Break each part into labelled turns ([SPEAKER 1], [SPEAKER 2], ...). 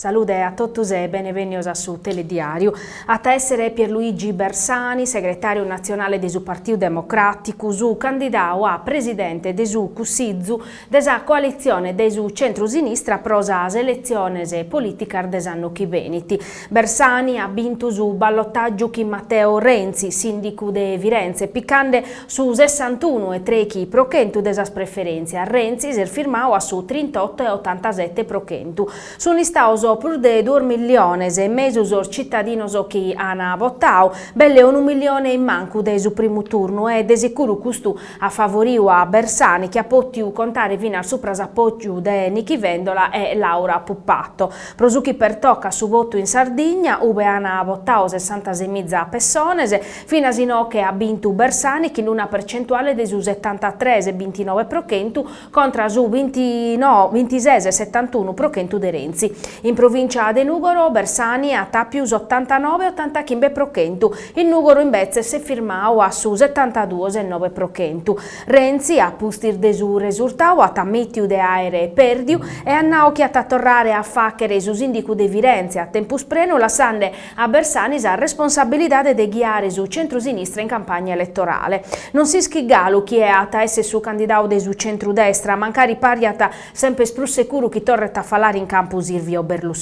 [SPEAKER 1] Salude a totus e benevènnios a su Telediàriu. At a èssere Pierluigi Bersani, segretàriu natzionale de su Partiu Democràticu, su candidadu a presidente de su Cussizu de sa coalitzione de su centru-sinistra pro sas eletziones polìticas de s'annu chi benit. Bersani at bintu su ballotàgiu chin Matteo Renzi, sìndicu de Firenze, picande su sessantunu e trèichi pro chentu de sas preferèntzias. Renzi s'est firmadu a su trintoto e otantasete pro chentu. Sunt istados prus de duos milliones e mesu sos citadinos chi ant votadu, belle unu millione in mancu de su primu turnu e de sicuru custu at favoriu a Bersani chi at pòtiu contare finas supra s'apògiu de Nichi Vendola e Laura Puppato. Pro su chi pertocat su votu in Sardigna, ube ant votadu sessantasemiza pessones, finas inoche at bintu Bersani chin una percentuale de su setantatres e bintinoe pro chentu contra su bintises e setantunu pro chentu de Renzi. In provìncia de Nùgoro Bersani at àpiu s'otantanoe e otantachimbe pro chentu, in Nùgoro imbetzes s'est firmadu a su setantaduos e noe pro chentu. Renzi, a pustis de su resurtadu, at ammìtiu de àere pèrdiu e at nadu chi at a torrare a fàghere su sìndicu de Firenze a tempus prenu lassende a Bersani sa responsabilidade de ghiare su centru-sinistra in campagna eletorale. Non s'ischit galu chie at a èssere su candidadu de su centru-destra, mancari pariat semper prus seguru chi torret a falare in campu Silvio Berlusconi.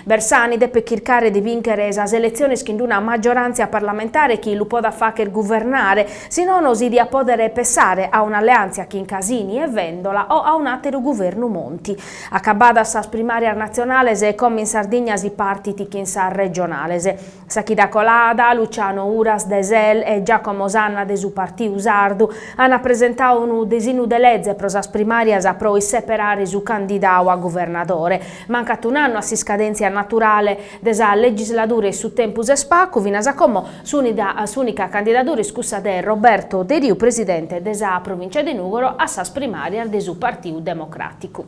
[SPEAKER 1] Bersani depet chircare de bìnchere sas eletziones chin una maggioràntzia parlamentare chi lu podat fàghere guvernare, si nono si diat pòdere pessare a un'alleàntzia chin Casini e Vendola o a un'àteru guvernu Monti. Acabadas sas primàrias natzionales, como in Sardigna si partit chin sas regionales. Sa chida colada, Luciano Uras de Sel e Giacomo Sanna de su Partiu Sardu ant presentadu unu desinnu de leze pro sas primàrias pro isseperare su candidadu a guvernadore. Mancat un'annu a s'iscadèntzia naturale de sa legisladura e su tempus est pagu, finas a como s'ùnica candidadura est cussa de Roberto Deriu, presidente de sa Provìncia de Nùgoro a sas primàrias de su Partiu Democràticu.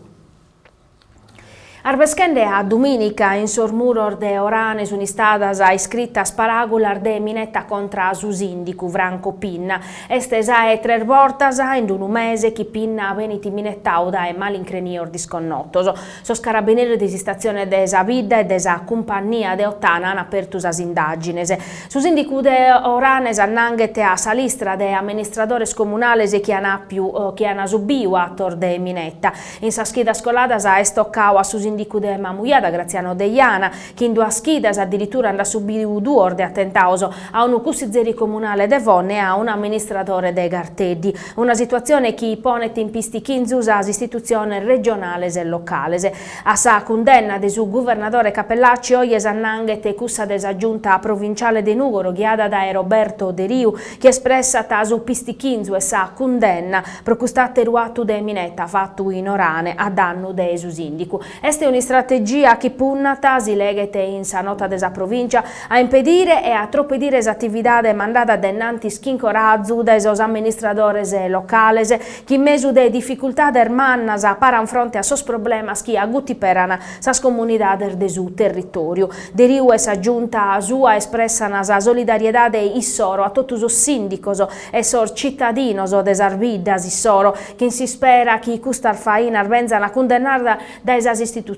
[SPEAKER 1] Arbeschende a dumìnica in sos muros de Orane sunt istadas iscritas paràgulas de mineta contra su sìndicu Franco Pinna. Est sa 'e tres bortas in unu mese chi Pinna benit minetadu dae malincrenios disconnotos. Sos carabineris de s'istatzione de sa bidda e de sa cumpannia de Ottana an apertu sas indàgines. Su sìndicu de Orane s'annanghet a sa listra de amministradores comunales chi an àpiu chi an subiu atos de mineta. In sas chidas coladas est tocadu a su sìndicu de Mamujada, Graziano Deiana, chi in duas chidas addiritura nd'at subidu duos de atentados, a unu cussizeri comunale de Fonne e a un'amministradore de Garteddi. Una situatzione chi ponet in pistichinzu sas istitutziones regionales e locales. A sa cundenna de su guvernadore Cappellacci oje s'annanghet cussa de sa Giunta provinciale de Nùgoro ghiada dae Roberto Deriu, chi espressat su pistichinzu e sa cundenna pro cust'àteru atu de mineta fatu in Orane a dannu de su sìndicu. Est un'istrategia chi punnat, si leghet in sa nota de sa Provìncia, a impedire e a tropedire s'atividade mandada a dennantis chin corazu dae sos amministradores locales chi in mesu de dificultades mannas paran fronte a sos problemas chi agutiperan sas comunidades de su territòriu. Deriu e sa Giunta sua espressan sa solidariedade issoro a totu sos sìndicos e sos citadinos de sas biddas issoro, chin s'ispera chi custas fainas benzan cundennadas dae sas istitutziones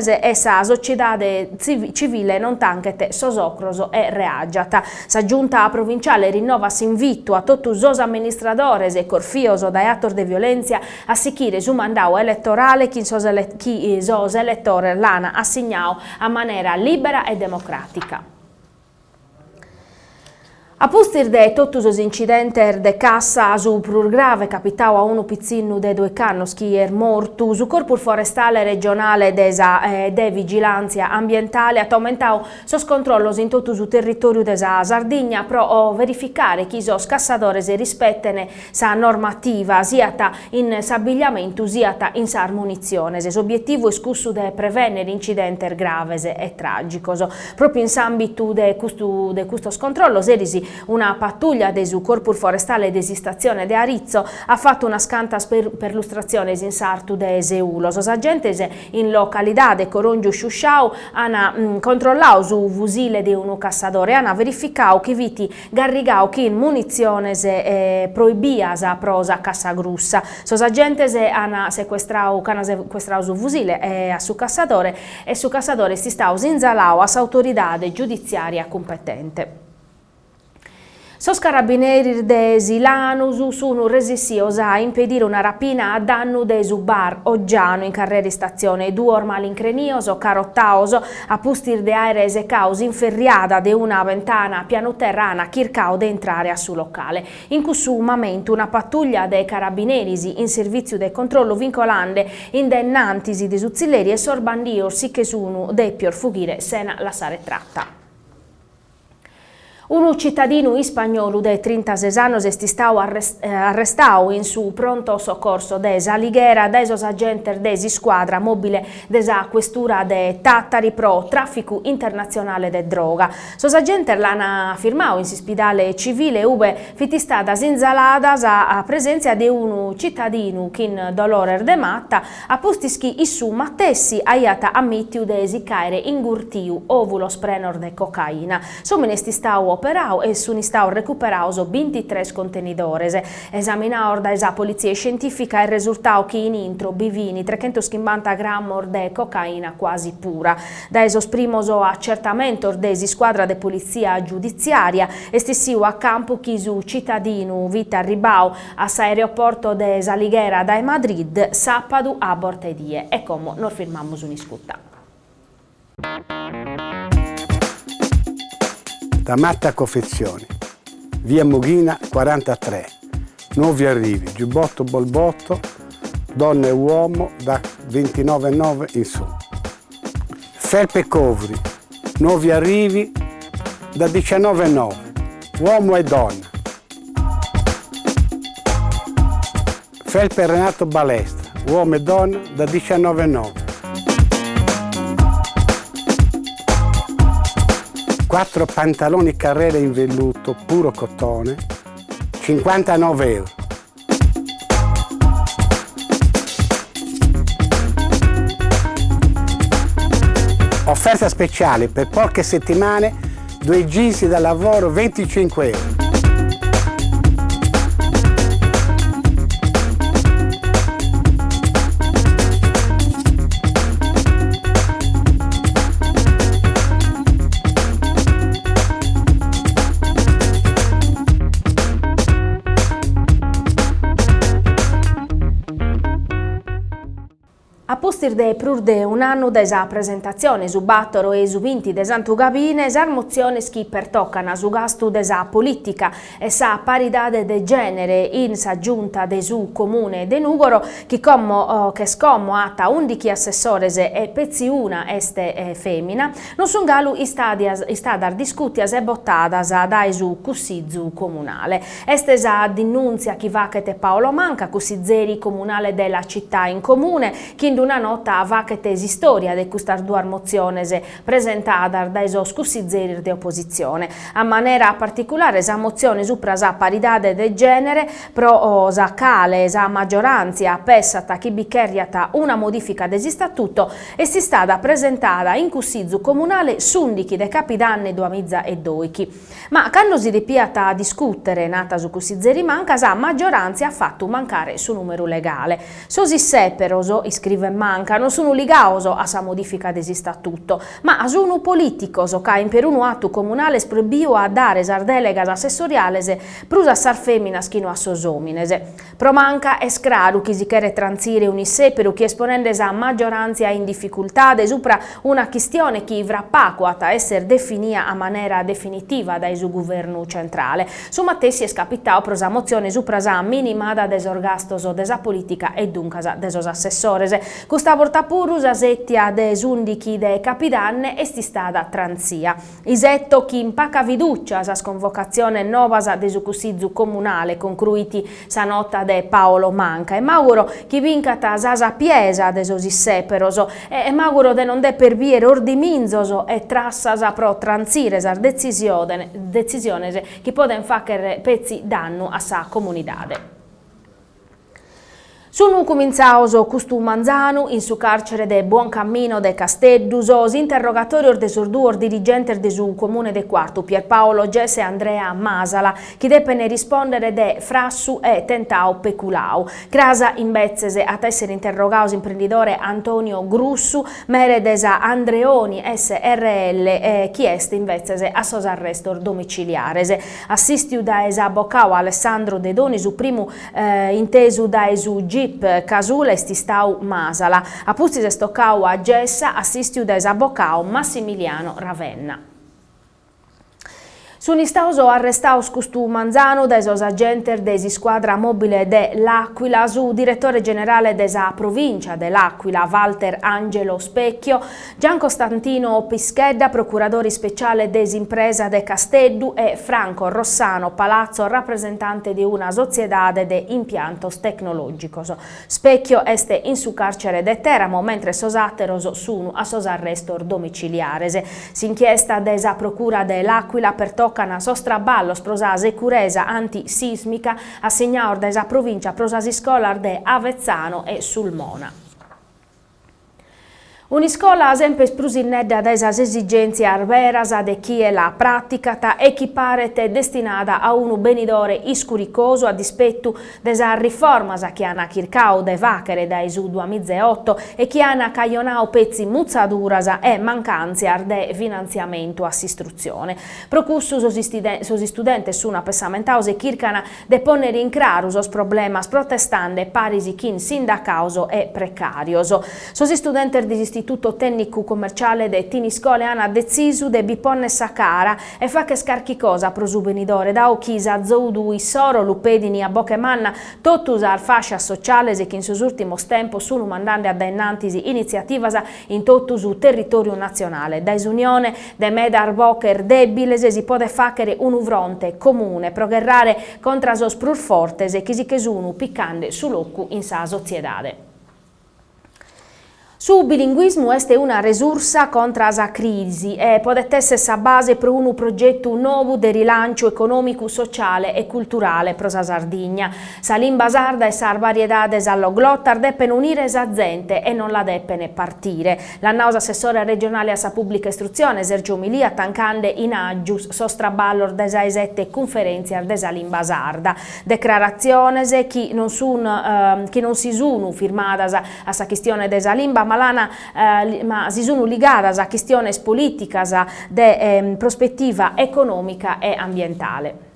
[SPEAKER 1] e sa sociedade civile non tanchet sos ocros e reagiat. Sa Giunta provinciale rinnovat s'invitu a totu sos amministradores corfios dae atos de violèntzia a sichire su mandadu eletorale chi sos eletores l'an assignadu a manera lìbera e democràtica. A pustis de totu sos incidentes de cassa, su prus grave capitadu a unu pitzinnu de doich'annos chi est mortu, su Corpus Forestale Regionale de sa de Vigilàntzia Ambientale at aumentadu sos controllos in totu su territòriu de sa Sardigna pro verificare chi sos cassadores rispeten sa normativa siat in s'abbigliamentu siat in sas munitziones. S'obietivu est cussu de prevènnere incidentes graves e tràgicos. Pròpiu in s'àmbitu de custu de custos controllos eris. Una patuglia de su Corpus Forestale de s'istatzione de Aritzo at fatu unas cantas perlustratziones in sartu de Seulo. Sos agentes in localidade Coròngiu Sciusciau ant controlladu su fusile de unu cassadore e ant verificadu chi fit garrigadu chin munitziones proibias pro sa cassa grussa. Sos agentes ant secuestradu ch'ant secuestradu su fusile a su cassadore e su cassadore est istadu sinzaladu a s'autoridade giuditziària cumpetente. Sos carabineris de Silanus sun resissios a impedire una rapina a dannu de su bar Oggiano in carrera Istatzione. Duos malincrenios carotaos, a pustis de àere secadu s'inferriada de una bentana a pianu terra an chircadu de intrare a su locale. In cussu mamentu una patuglia de carabineris in servìtziu de controllu fin colande in dae innantis de su tzilleri e sos bandios si che sun dèpios fughire sena lassare trata. Unu citadinu ispagnolu de trintases annos est istadu arrestadu in su Pronto Soccorso de S'Alighera dae sos agentes de s'iscuadra mòbile de sa Questura de Tàtari pro tràficu internatzionale de droga. Sos agentes l'ant firmadu in s'ispidale civile ube fit istada sinzalada sa presèntzia de unu citadinu chin dolores de mata, a pustis chi issu matessi aiat ammìtiu de si ch'àere ingurtiu òvulos prenos de cocaina. S'òmine est istadu operadu e sunt istados recuperados bintitres contenidores. Esaminados dae sa politzia iscientìfica est resurtadu chi in intro bi fin trechentochimbanta grammos de cocaina cuasi pura. Dae sos primos acertamentos de s'iscuadra de politzia giuditziària est essidu a campu chi su citadinu fit arribadu a s'aeroporto de S'Alighera dae Madrid sàpadu a borta 'e die. E como nos firmamus un'iscuta.
[SPEAKER 2] Da Matta Confezioni, via Mughina 43, nuovi arrivi, giubbotto bolbotto, donna e uomo da 29,9 in su. Felpe Covri, nuovi arrivi da 19,9, uomo e donna. Felpe Renato Balestra, uomo e donna da 19,9. Quattro pantaloni carrera in velluto puro cotone, 59 euro. Offerta speciale per poche settimane, due jeans da lavoro 25 euro.
[SPEAKER 1] A pustis de prus de un'annu dae sa presentatzione, su bàtoro e su binti de Santu Gabine, sas motziones chi pertocan su gastu de sa polìtica e sa paridade de gènere in sa Giunta de su Comune de Nùgoro, chi como ch'est como at ùndighi assessores e petzi una est fèmina, Non sunt galu istadas discùtias e botadas dae su Cussizu Comunale. Est sa dinùntzia chi faghet Paolo Manca, cussizeri comunale de La Città in Comune, chi in una nota faghet s'istòria de custas duas motziones presentadas dae sos cussizeris de opositzione. A manera particulare sa motzione supra sa paridade de gènere, pro sa cale sa magioràntzia pessat chi bi cherjat una modìfica de s'istatuto, Est istada presentada in Cussizu Comunale s'ùndichi de Capidanne duamiza e doichi. Ma cando si depiat discùtere, nat su cussizeri Manca, sa magioràntzia at fatu mancare su nùmeru legale. Sos issèperos, iscrivet Manca, non sunt ligados a sa modìfica de s'istatuto, ma sunt polìticos, ca in perunu atu comunale est proibidu a dare sas dèlegas assessoriales prus a sas fèminas chi no a sos òmines. Pro Manca est craru chi si cheret trantzire un'issèperu chi est ponende sa magioràntzia in dificultade supra una chistione chi fra pagu at a èssere definia a manera definitiva dae su guvernu centrale. Su matessi est capitadu pro sa motzione supra sa minimada de sos gastos de sa polìtica e duncas de sos assessores. Custa borta puru sa sètia de s'ùndichi de capidanne est istada trantzia. Isetto chin paca fidùcia sas convocatziones nobas de su Cussizu Comunale, concruit sa nota de Paolo Manca, e m'auguro chi bincat sa sapiesa de sos issèperos e m'auguro de non deper bìere ordiminzos e trassas pro trantzire sas detzisiones chi podent fàghere petzi dannu a sa comunidade. Sunu cumintzados custu manzanu in su càrcere de Buoncammino de Casteddu sos interrogatòrios de sos duos dirigentes de su Comune de Cuartu, Pierpaolo Gessa e Andrea Masala, chi depent rispòndere de frassu e tentadu peculau. Cras, imbetzes, at a èssere interrogadu s'imprendidore Antonio Grussu, mere de sa Andreoni SRL, chi est imbetzes a sos arrestos domiciliares. Assìstiu dae s'abocadu Alessandro Dedoni, su primu intesu dae su Gip Casula est istadu Masala. A pustis est tocadu a Gessa, assìstiu dae s'abocadu Massimiliano Ravenna. Sunt istados arrestados custu manzanu dae sos agentes de s'iscuadra mòbile de L'Aquila su diretore generale de sa provìncia de L'Aquila, Walter Angelo Specchio, Gian Costantino Pischedda, procuradore ispeciale de s'impresa de Casteddu e Franco Rossano Palazzo, rapresentante de una sotziedade de impiantos tecnològicos. Specchio est in su càrcere de Teramo, mentres sos àteros sunu a sos arrestos domiciliares. S'inchiesta de sa Procura de L'Aquila pertocan sos traballos pro sa securesa antisìsmica assignados dae sa Provìncia pro sas iscolas de Avezzano e Sulmona. Un'iscola semper prus innedda dae sas esigèntzias beras de chie la pràticat e chi paret destinada a unu benidore iscuricosu a dispetu de sas riformas chi an chircadu de fàghere dae su duamiza e oto e chi an cajonadu petzi mutzaduras e mancàntzias de finantziamentu a s'istrutzione. Pro cussu sos istudentes sun apessamentados e chircan de pònnere in craru sos problemas protestande paris chin sindacados e precàrios. Sos istudentes de s'Istituto Tènnicu Commerciale de Thiniscole ant detzisu de bi pònnere sa cara e fàghere carchi cosa pro su benidore, dadu chi s'azudu issoro lu pedin a boche manna totu sas fàscias sociales chi in sos ùrtimos tempos sun mandande a dae innantis initziativas in totu su territòriu natzionale. Dae s'unione de medas boches dèbiles si podet fàghere unu fronte comune pro gherrare contra sos prus fortes chi si che sun picande su locu in sa sotziedade. Su bilinguismu est una resursa contra sa crisi e podet èssere sa base pro unu progetu nou de rilànciu econòmicu, sociale e culturale pro sa Sardigna. Sa limba sarda e sas variedades alloglotas depen unire sa zente e non la depen partire. L'at nadu s'assessore regionale a sa pùblica istrutzione, Sergio Milia, tancande in Aggius sos traballos de sa 'e sete cunferèntzias de sa limba sarda. Decraratziones chi non sun chi non si sun firmadas a sa chistione de sa limba ma l'an ma si sun ligadas a chistiones polìticas de prospetiva econòmica e ambientale.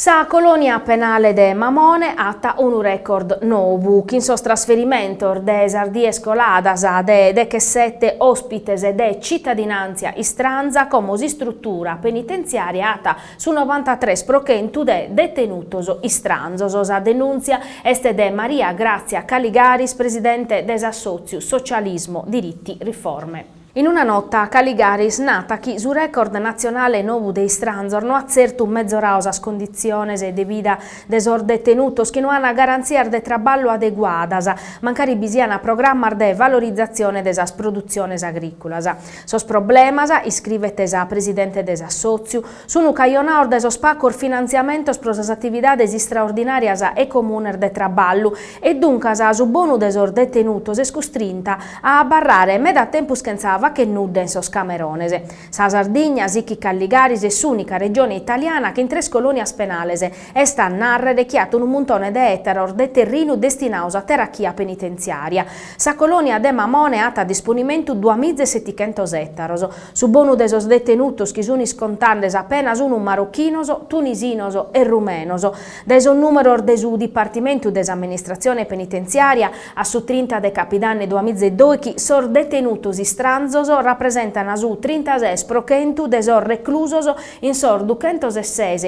[SPEAKER 1] Sa colònia penale de Mamone at unu record nou, chin sos trasferimentos de sas dies coladas de dechesete òspites de citadinàntzia istranza, como s'istrutura penitentziària at su novantatres pro chentu de detenutos istranzos. Sa denùntzia est de Maria Grazia Caligaris, presidente de s'assòtziu Socialismo Diritti Riforme. In una nota, Caligaris nat chi su record natzionale nou de istranzos no at tzertu mezoradu sas conditziones de vida de sos detenutos chi no an garantzias de traballu adeguadas, mancari bi sian programmas de valorizatzione de sas produtziones agrìculas. Sos problemas, iscrivet sa presidente de s'assòtziu, Sunu cajonados dae sos pacos finantziamentos pro sas atividades istraordinàrias e comunes de traballu e duncas su bonu de sos detenutos est custrinta a abarrare meda tempus chentza fagher nudda in sos camerones. Sa Sardigna, sichit Caligaris, est s'ùnica regione italiana chin tres colònias penales, est a nàrrere chi at unu muntone de ètaros de terrinu destinados a terachia penitentziària. Sa colònia de Mamone at a disponimentu duamiza e setichentos ètaros. Su bonu de sos detenutos chi sun iscontende sa pena sun marochinos, tunisinos e rumenos. Dae sos nùmeros de su Dipartimentu de s'Amministratzione Penitentziària, a su trinta de capidanne duamiza e doichi, sos detenutos istranzos rapresentan su trintases pro chentu de sos reclusos in sos duchentos e ses.